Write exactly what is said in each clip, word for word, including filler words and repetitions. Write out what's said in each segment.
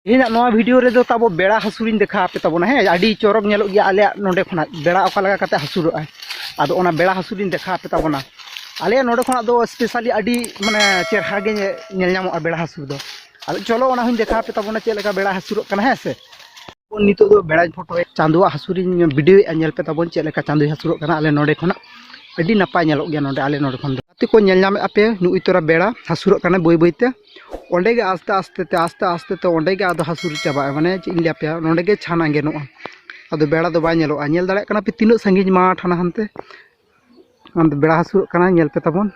ᱤᱧᱟᱹᱜ ᱱᱚᱣᱟ video ᱨᱮᱫᱚ ᱛᱟᱵᱚ ᱵᱮᱲᱟ ᱦᱟᱹᱥᱩᱨᱤᱧ ᱫᱮᱠᱷᱟᱣ ᱟᱯᱮ ᱛᱟᱵᱚᱱᱟ᱾ ᱦᱮᱸ, ᱟᱹᱰᱤ ᱪᱚᱨᱚᱠ ᱧᱮᱞᱚᱜ ᱜᱮᱭᱟ ᱟᱞᱮᱭᱟᱜ ᱱᱚᱰᱮ ᱠᱷᱚᱱᱟᱜ ᱵᱮᱲᱟ ᱚᱠᱟ ᱞᱮᱠᱟ ᱠᱟᱛᱮ ᱦᱟᱹᱥᱩᱨᱚᱜᱼᱟᱭ᱾ ᱟᱫᱚ ᱚᱱᱟ ᱵᱮᱲᱟ ᱦᱟᱹᱥᱩᱨᱤᱧ ᱫᱮᱠᱷᱟᱣ ᱟᱯᱮ ᱛᱟᱵᱚᱱᱟ᱾ ᱟᱞᱮᱭᱟᱜ ᱱᱚᱰᱮ ᱠᱷᱚᱱᱟᱜ ᱫᱚ specially ᱟᱹᱰᱤ, ᱢᱟᱱᱮ, ᱪᱮᱦᱨᱟ ᱜᱮ ᱧᱮ-, ᱧᱮᱞ ᱧᱟᱢᱚᱜᱼᱟ ᱵᱮᱲᱟ ᱦᱟᱹᱥᱩᱨ ᱫᱚ᱾ ᱟᱫᱚ ᱪᱚᱞᱚ, ᱚᱱᱟ ᱦᱚᱸᱧ ᱫᱮᱠᱷᱟᱣ ᱟᱯᱮ ᱛᱟᱵᱚᱱᱟ ᱪᱮᱫ ᱞᱮᱠᱟ ᱵᱮᱲᱟ ᱦᱟᱹᱥᱩᱨᱚᱜ ᱠᱟᱱᱟ᱾ ᱦᱮᱸ ᱥᱮ, ᱱᱤᱛᱚᱜ ᱫᱚ ᱵᱮᱲᱟᱧ ᱯᱷᱳᱴᱳᱭᱟ, ᱪᱟᱸᱫᱳᱣᱟᱜ ᱦᱟᱹᱥᱩᱨᱤᱧ video ᱮᱫᱼᱟ᱾ ᱧᱮᱞ ᱯᱮ ᱛᱟᱵᱚᱱ ᱪᱮᱫ ᱞᱮᱠᱟ ᱪᱟᱸᱫᱳᱭ ᱦᱟᱹᱥᱩᱨᱚᱜ ᱠᱟᱱᱟ ᱟᱞᱮ ᱱᱚᱰᱮ ᱠᱷᱚᱱᱟᱜ᱾ ᱟᱹᱰᱤ ᱱᱟᱯᱟᱭ ᱧᱮᱞᱚᱜ ᱜᱮᱭᱟ ᱱᱚᱰᱮ ᱟᱞᱮ ᱱᱚᱰᱮ ᱠᱷᱚᱱ ᱫᱚ᱾ ᱜᱟᱛᱮ ᱠᱚ, ᱧᱮᱞ ᱧᱟᱢᱮᱫ ᱟᱯᱮ, ᱱᱩᱜᱼᱩᱭ ᱛᱚᱨᱟ ᱵᱮᱲᱟ ᱦᱟᱹᱥᱩᱨᱚᱜ ᱠᱟᱱᱟ ᱵᱟᱹᱭ ᱵᱟᱹᱭ ᱛᱮ᱾ ᱚᱸᱰᱮ ᱜᱮ ᱟᱥᱛᱮ ᱟᱥᱛᱮ ᱛᱮ, ᱟᱥᱛᱮ ᱟᱥᱛᱮ ᱛᱮ ᱚᱸᱰᱮ ᱜᱮ ᱟᱫᱚ ᱦᱟᱹᱥᱩᱨ ᱪᱟᱵᱟᱜᱼᱟ᱾ ᱢᱟᱱᱮ, ᱪᱮᱫ ᱤᱧ ᱞᱟᱹᱭ ᱟᱯᱮᱭᱟ, ᱱᱚᱸᱰᱮ ᱜᱮ ᱪᱷᱟᱱ ᱟᱸᱜᱮᱱᱚᱜᱼᱟ᱾ ᱟᱫᱚ ᱵᱮᱲᱟ ᱫᱚ ᱵᱟᱭ ᱧᱮᱞᱚᱜᱼᱟ᱾ ᱧᱮᱞ ᱫᱟᱲᱮᱭᱟᱜ ᱠᱟᱱᱟ ᱯᱮ ᱛᱤᱱᱟᱹᱜ ᱥᱟᱺᱜᱤᱧ ᱢᱟᱴᱷ ᱦᱟᱱᱟ ᱦᱟᱱᱛᱮ᱾ ᱟᱫᱚ ᱵᱮᱲᱟ ᱦᱟᱹᱥᱩᱨᱚᱜ ᱠᱟᱱᱟ, ᱧᱮᱞ ᱯᱮ ᱛᱟᱵᱚᱱ᱾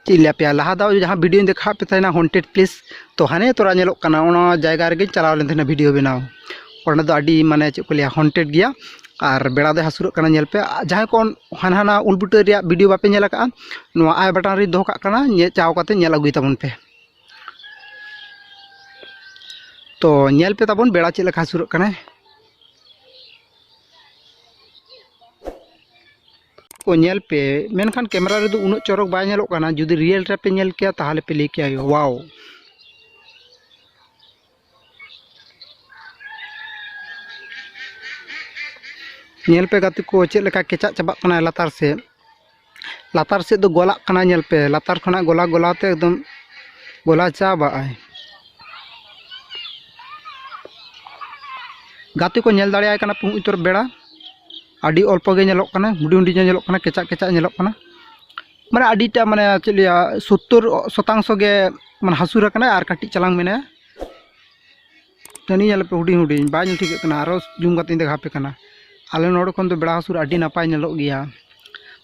ᱪᱮᱫ ᱤᱧ ᱞᱟᱹᱭ ᱟᱯᱮᱭᱟ, ᱞᱟᱦᱟ ᱫᱷᱟᱣ ᱡᱟᱦᱟᱸ videoᱧ ᱫᱮᱠᱷᱟᱣᱟᱫ ᱯᱮ ᱛᱟᱦᱮᱱᱟ haunted place, ᱛᱚ ᱦᱟᱱᱮ ᱛᱚᱨᱟ ᱧᱮᱞᱚᱜ ᱠᱟᱱᱟ, ᱚᱱᱟ ᱡᱟᱭᱜᱟ ᱨᱮᱜᱮᱧ ᱪᱟᱞᱟᱣ ᱞᱮᱱ ᱛᱟᱦᱮᱱᱟ video ᱵᱮᱱᱟᱣ᱾ ᱚᱸᱰᱮ ᱫᱚ ᱟᱹᱰᱤ, ᱢᱟᱱᱮ, ᱪᱮᱫ ᱠᱚ ᱞᱟᱹᱭᱟ, haunted ᱜᱮᱭᱟ᱾ ᱟᱨ ᱵᱮᱲᱟ ᱫᱚᱭ ᱦᱟᱹᱥᱩᱨᱚᱜ ᱠᱟᱱᱟ, ᱧᱮᱞ ᱯᱮ᱾ ᱡᱟᱦᱟᱸᱭ ᱠᱚ ᱦᱟᱱᱟ ᱦᱟᱱᱟ ᱩᱞ ᱵᱩᱴᱟᱹ ᱨᱮᱭᱟᱜ video ᱵᱟᱯᱮ ᱧᱮᱞ ᱟᱠᱟᱫᱼᱟ, ᱱᱚᱣᱟ I button ᱨᱮᱧ ᱫᱚᱦᱚ ᱠᱟᱜ ᱠᱟᱱᱟ, ᱧᱮ-, ᱪᱟᱣ ᱠᱟᱛᱮ ᱧᱮᱞ ᱟᱹᱜᱩᱭ ᱛᱟᱵᱚᱱ ᱯᱮ᱾ ᱛᱚ ᱧᱮᱞ ᱯᱮ ᱛᱟᱵᱚᱱ ᱵᱮᱲᱟ ᱪᱮᱫ ᱞᱮᱠᱟ ᱦᱟᱹᱥᱩᱨᱚᱜ ᱠᱟᱱᱟᱭ᱾ ᱠᱚ ᱧᱮᱞ ᱯᱮ, ᱢᱮᱱᱠᱷᱟᱱ camera ᱨᱮᱫᱚ ᱩᱱᱟᱹᱜ ᱪᱚᱨᱚᱠ ᱵᱟᱭ ᱧᱮᱞᱚᱜ ᱠᱟᱱᱟ᱾ ᱡᱩᱫᱤ real ᱨᱮᱯᱮ ᱧᱮᱞ ᱠᱮᱭᱟ, ᱛᱟᱦᱚᱞᱮ ᱯᱮ ᱞᱟᱹᱭ ᱠᱮᱭᱟ, wow᱾ ᱧᱮᱞ ᱯᱮ ᱜᱟᱛᱮ ᱠᱚ, ᱪᱮᱫ ᱞᱮᱠᱟ ᱠᱮᱪᱟᱜ ᱪᱟᱵᱟᱜ ᱠᱟᱱᱟ ᱞᱟᱛᱟᱨ ᱥᱮᱫ᱾ ᱞᱟᱛᱟᱨ ᱥᱮᱫ ᱫᱚ ᱜᱚᱞᱟᱜ ᱠᱟᱱᱟ, ᱧᱮᱞ ᱯᱮ, ᱞᱟᱛᱟᱨ ᱠᱷᱚᱱᱟᱜ ᱜᱚᱞᱟ ᱜᱚᱞᱟ ᱛᱮ ᱮᱠᱫᱚᱢ ᱜᱚᱞᱟ ᱪᱟᱵᱟᱜᱼᱟᱭ᱾ ᱜᱟᱛᱮ ᱠᱚ, ᱧᱮᱞ ᱫᱟᱲᱮᱭᱟᱭ ᱠᱟᱱᱟ ᱯᱮ ᱩᱛᱟᱹᱨ ᱵᱮᱲᱟ, ᱟᱹᱰᱤ ᱚᱞᱯᱚ ᱜᱮ ᱧᱮᱞᱚᱜ ᱠᱟᱱᱟ, ᱦᱩᱰᱤᱧ ᱦᱩᱰᱤᱧ ᱧᱮᱞᱚᱜ ᱠᱟᱱᱟ, ᱠᱮᱪᱟᱜ ᱠᱮᱪᱟᱜ ᱧᱮᱞᱚᱜ ᱠᱟᱱᱟ᱾ ᱢᱟᱱᱮ ᱟᱹᱰᱤᱴᱟ, ᱢᱟᱱᱮ ᱪᱮᱫ ᱞᱟᱹᱭᱟ, ᱥᱳᱛᱛᱳᱨ ᱥᱚᱛᱟᱝᱥᱚ ᱜᱮ, ᱢᱟᱱᱮ, ᱦᱟᱹᱥᱩᱨ ᱟᱠᱟᱱᱟᱭ ᱟᱨ ᱠᱟᱹᱴᱤᱡ ᱪᱟᱞᱟᱝ ᱢᱮᱱᱟᱭᱟ᱾ ᱡᱟᱹᱱᱤᱡ ᱧᱮᱞ ᱯᱮ, ᱦᱩᱰᱤᱧ ᱦᱩᱰᱤᱧ ᱵᱟᱭ ᱧᱮᱞ ᱴᱷᱤᱠᱟᱹᱜ ᱠᱟᱱᱟ᱾ ᱟᱨᱚ zoom ᱠᱟᱛᱮᱧ ᱫᱮᱠᱷᱟᱣ ᱟᱯᱮ ᱠᱟᱱᱟ᱾ ᱟᱞᱮ ᱱᱚᱰᱮ ᱠᱷᱚᱱ ᱫᱚ ᱵᱮᱲᱟ ᱦᱟᱹᱥᱩᱨ ᱟᱹᱰᱤ ᱱᱟᱯᱟᱭ ᱧᱮᱞᱚᱜ ᱜᱮᱭᱟ᱾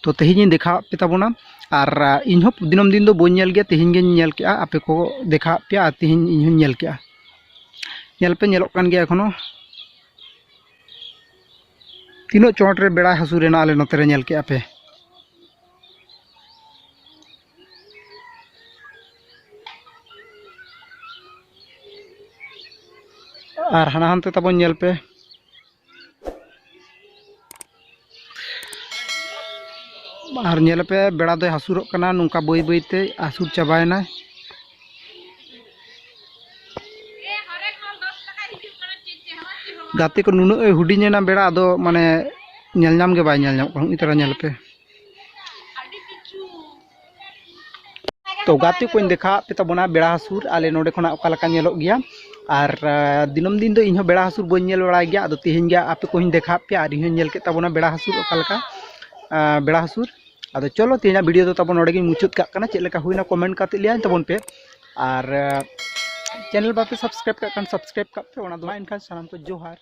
ᱛᱚ ᱛᱮᱦᱮᱧ ᱤᱧ ᱫᱮᱠᱷᱟᱣ ᱟᱯᱮ ᱛᱟᱵᱚᱱᱟ᱾ ᱟᱨ, ᱟ, ᱤᱧ ᱦᱚᱸ ᱫᱤᱱᱟᱹᱢ ᱫᱤᱱ ᱫᱚ ᱵᱟᱹᱧ ᱧᱮᱞ ᱜᱮᱭᱟ, ᱛᱮᱦᱮᱧ ᱜᱤᱧ ᱧᱮᱞ ᱠᱮᱜᱼᱟ, ᱟᱯᱮ ᱠᱚ ᱫᱮᱠᱷᱟᱣ ᱟᱫ ᱯᱮᱭᱟ ᱟᱨ ᱛᱮᱦᱮᱧ ᱤᱧ ᱦᱚᱸᱧ ᱧᱮᱞ ᱠᱮᱜᱼᱟ᱾ ᱧᱮᱞ ᱯᱮ, ᱧᱮᱞᱚᱜ ᱠᱟᱱ ᱜᱮᱭᱟ ᱮᱠᱷᱚᱱᱳ᱾ ᱛᱤᱱᱟᱹᱜ ᱪᱚᱴ ᱨᱮ ᱵᱮᱲᱟᱭ ᱦᱟᱹᱥᱩᱨ ᱮᱱᱟ ᱟᱞᱮ ᱱᱚᱛᱮ ᱨᱮ, ᱧᱮᱞ ᱠᱮᱜᱼᱟ ᱯᱮ᱾ ᱟᱨ ᱦᱟᱱᱟ ᱦᱟᱱᱛᱮ ᱛᱟᱵᱚᱱ ᱧᱮᱞ ᱯᱮ᱾ ᱟᱨ ᱧᱮᱞ ᱯᱮ, ᱵᱮᱲᱟ ᱫᱚᱭ ᱦᱟᱹᱥᱩᱨᱚᱜ ᱠᱟᱱᱟ, ᱱᱚᱝᱠᱟ ᱵᱟᱹᱭ ᱵᱟᱹᱭ ᱛᱮ ᱦᱟᱹᱥᱩᱨ ᱪᱟᱵᱟᱭᱮᱱᱟᱭ᱾ ᱜᱟᱛᱮ ᱠᱚ, ᱱᱩᱱᱟᱹᱜ ᱮ ᱦᱩᱰᱤᱧ ᱮᱱᱟ ᱵᱮᱲᱟ, ᱟᱫᱚ ᱢᱟᱱᱮ ᱧᱮᱞ ᱧᱟᱢ ᱜᱮ ᱵᱟᱭ ᱧᱮᱞ ᱧᱟᱢᱚᱜ ᱠᱟᱱᱟ᱾ ᱱᱚᱜᱼᱚᱭ ᱛᱟᱨᱟ ᱧᱮᱞ ᱯᱮ᱾ ᱛᱚ ᱜᱟᱛᱮ ᱠᱚᱧ ᱫᱮᱠᱷᱟᱣᱟᱫ ᱯᱮ ᱛᱟᱵᱚᱱᱟ ᱵᱮᱲᱟ ᱦᱟᱹᱥᱩᱨ ᱟᱞᱮ ᱱᱚᱰᱮ ᱠᱷᱚᱱᱟᱜ ᱚᱠᱟ ᱞᱮᱠᱟ ᱧᱮᱞᱚᱜ ᱜᱮᱭᱟ᱾ ᱟᱨ ᱟᱨ ᱫᱤᱱᱟᱹᱢ ᱫᱤᱱ ᱫᱚ ᱤᱧᱦᱚᱸ ᱵᱮᱲᱟ ᱦᱟᱹᱥᱩᱨ ᱵᱟᱹᱧ ᱧᱮᱞ ᱵᱟᱲᱟᱭ ᱜᱮᱭᱟ᱾ ᱟᱫᱚ ᱛᱮᱦᱮᱧ ᱜᱮ ᱟᱯᱮ ᱠᱚᱧ ᱫᱮᱠᱷᱟᱣᱟᱫ ᱯᱮᱭᱟ ᱟᱨ ᱤᱧᱦᱚᱸᱧ ᱧᱮᱞ ᱠᱮᱫ ᱛᱟᱵᱚᱱᱟ ᱵᱮᱲᱟ ᱦᱟᱹᱥᱩᱨ ᱚᱠᱟ ᱞᱮᱠᱟ, ᱟᱨ ᱵᱮᱲᱟ ᱦᱟᱹᱥᱩᱨ᱾ ᱟᱫᱚ ᱪᱚᱞᱚ, ᱛᱮᱦᱮᱧᱟᱜ ᱵᱷᱤᱰᱤᱭᱳ ᱫᱚ ᱛᱟᱵᱚᱱ ᱱᱚᱰᱮ ᱜᱤᱧ ᱢᱩᱪᱟᱹᱫ ᱠᱟᱜ ᱠᱟᱱᱟ᱾ ᱪᱮᱫ ᱞᱮᱠᱟ ᱦᱩᱭᱱᱟ ᱠᱚᱢᱮᱱᱴ ᱠᱟᱛᱮ ᱞᱟᱹᱭᱟᱹᱧ ᱛᱟᱵᱚᱱ ᱯᱮ᱾ ᱟᱨ ᱪᱮᱱᱮᱞ ᱵᱟᱯᱮ ᱥᱟᱵᱥᱠᱨᱟᱭᱤᱵ ᱠᱟᱜ ᱠᱷᱟᱱ ᱥᱟᱵᱥᱠᱨᱟᱭᱤᱵ ᱠᱟᱜ ᱯᱮ᱾ ᱚᱱᱟ ᱫᱚ ᱢᱟ ᱮᱱᱠᱷᱟᱱ ᱥᱟᱱᱟᱢ ᱠᱚ ᱡᱚᱦᱟᱨ᱾